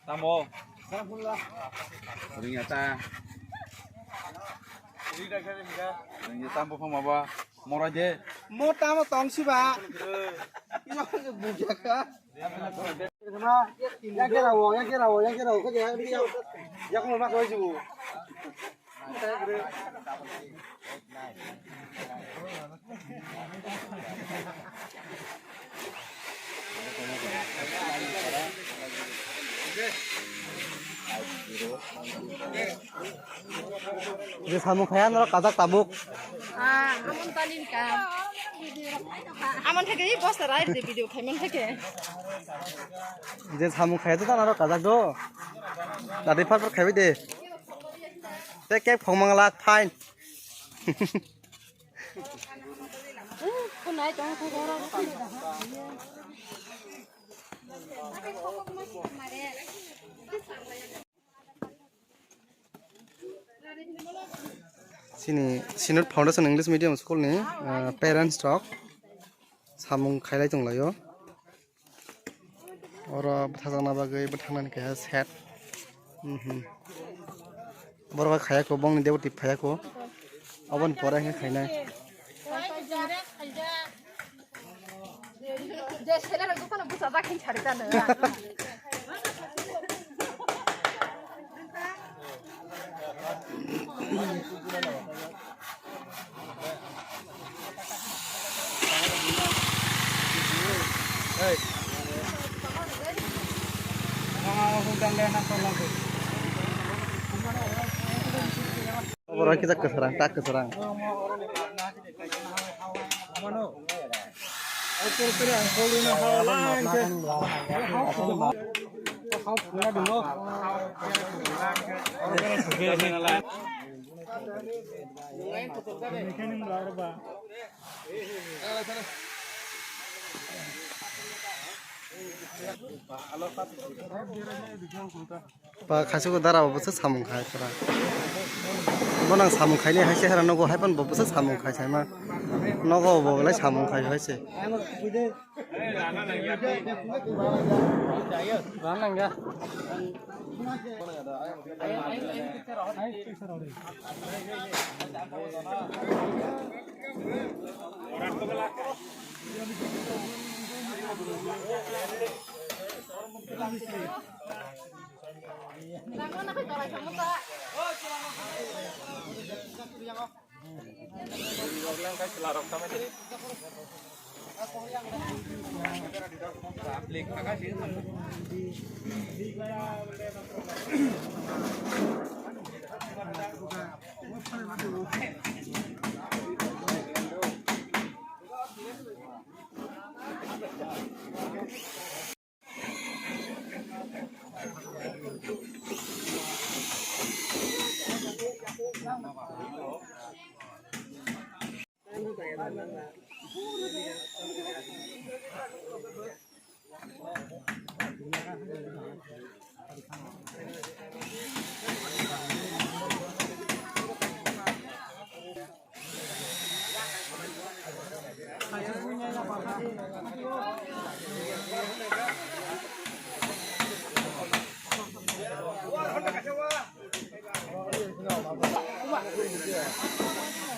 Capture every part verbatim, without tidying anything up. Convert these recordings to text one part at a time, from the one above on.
Tamo. Ringya ta. Ringya ta buphang maba. Morai de. Mo tamo tong siba. Ino bujaka. Yake rawo, yake rawo, yake rawo. Yake rawo. Je samung khaya norok kajak tabuk. Ah, amon talin ka. Amon theke i bosta rai de video khai mon theke. Je samung khaya to norok kajak do. Dadi par par khaibai de. Te kek phongmang lak fine. Chini Synod Foundation English Medium School ni, ah, parents rok samung khailai tonglaio. Oro bwthajakna bagwi bwthangnani kaisa set. Mhm. Borok khaiyakho, bongni deboti phaiyakho. Oboni pore hwnkhai khainai. Oro kisa kwsarang, tak kwsarang. Ba khaisukgo dara bo bwswk samung khai sara. Bono ang samung khaini hai se hera nogo hai phano bo bwswk samung khai saima. Nogo bo belai samung khai hai se.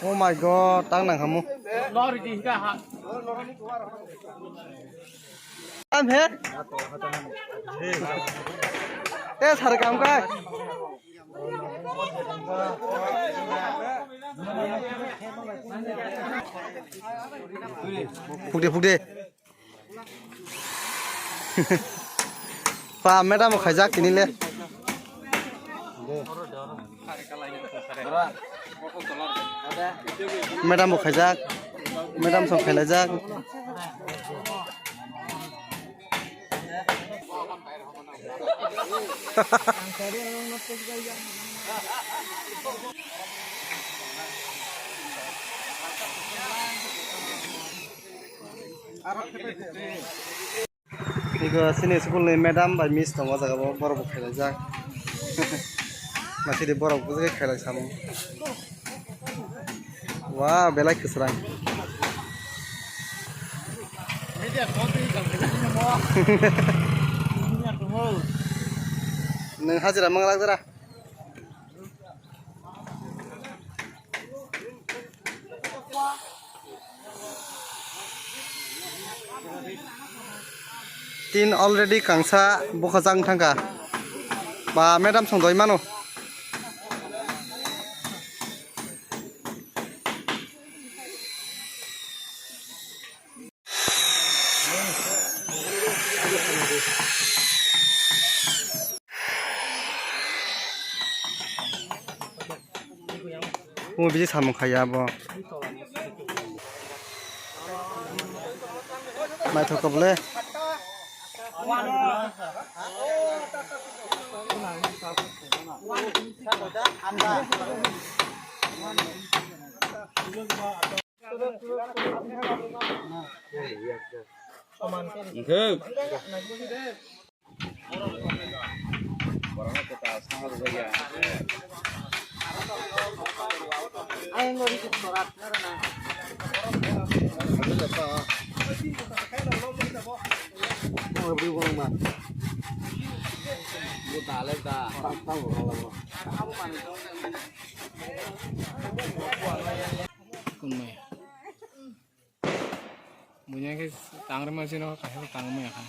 Oh my God, tang nang hamu. Tam he? Te sar kam kai. Phukde, phukde. Pa, madam bo khaijak tini le. Madam bo khaijak. Madam song khailaijak. Ego chini school ni madam bai miss tongo, o jaga o borok bo khailaijak. Masidi borok bwswk khailai samung. Wow, belai kwchwrang. Nwng hajira manglak dara. Tin already kangsa bukha chang thangkha. Ba madam song doi mano. Omo bisi samung khaiya bo. Naithok khe bole. Kunmai. Bunya khe tangrima sino kaisa tangmai kha.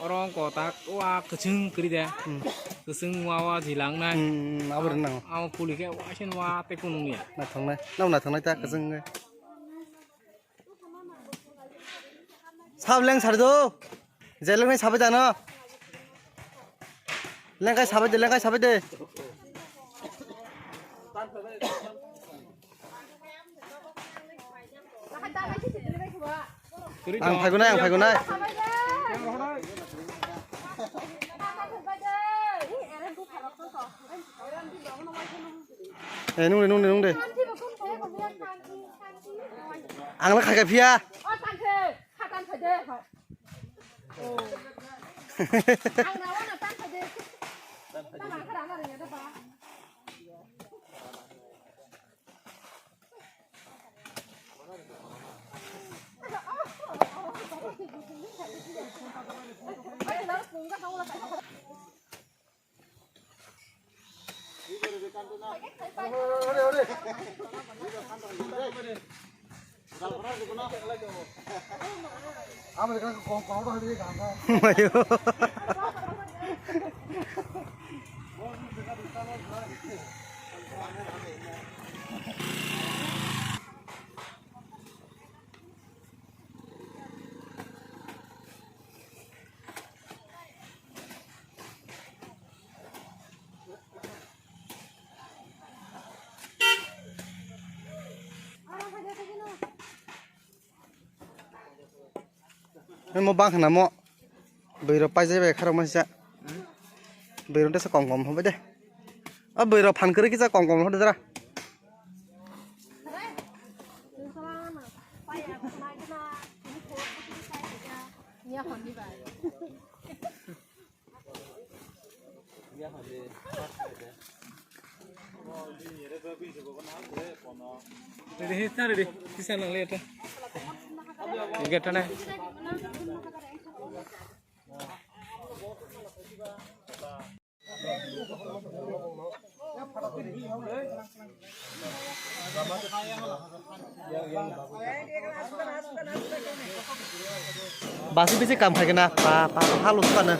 Oro wngkha tak wa kwchwng kwrwi de. Hmm. Kwchwng wa wa jilang nai. Hmm, abo rwnang. Abo kuli khe waisen wa tei kunung ya. Naithok nai. Nang naithok nai ta kwchwng wngwi. Sab leng sar do. Je leng nai sabai da no. Leng kai sabai de, leng kai sabai de. Ang phaigunai, ang phaigunai. Eh, nung de, nung de, nung de. Ang la khai ka phiya. Mo bang khna mo. Bwrwi rok paijak bai kharok masa. Bwrwi rok tesa kom kom hobai de. O bwrwi rok phan kwrwi kisa kom kom hobai dara. Ready, he, ta ready. Kisa nang le ta. Gate ta nai. Basi bisi kam khai kena, pa, pa, pa, halu suka na.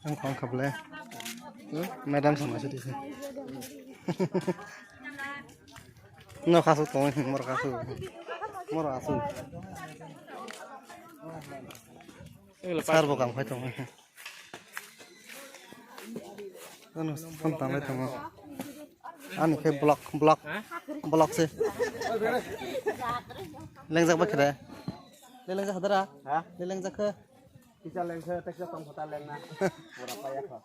Ang kong kable. Madam sama sih di sini. No kasu tong, mor kasu. Mor kasu. Sar bo kam khai tong. Ano phone tang lai tong. Ani khe block, block, block se. Lengjak ba khere. Le lengjak hadara. Ha? Le lengjak khe. Kisa lengse, teksa tong kota lengna. Pura payah kho.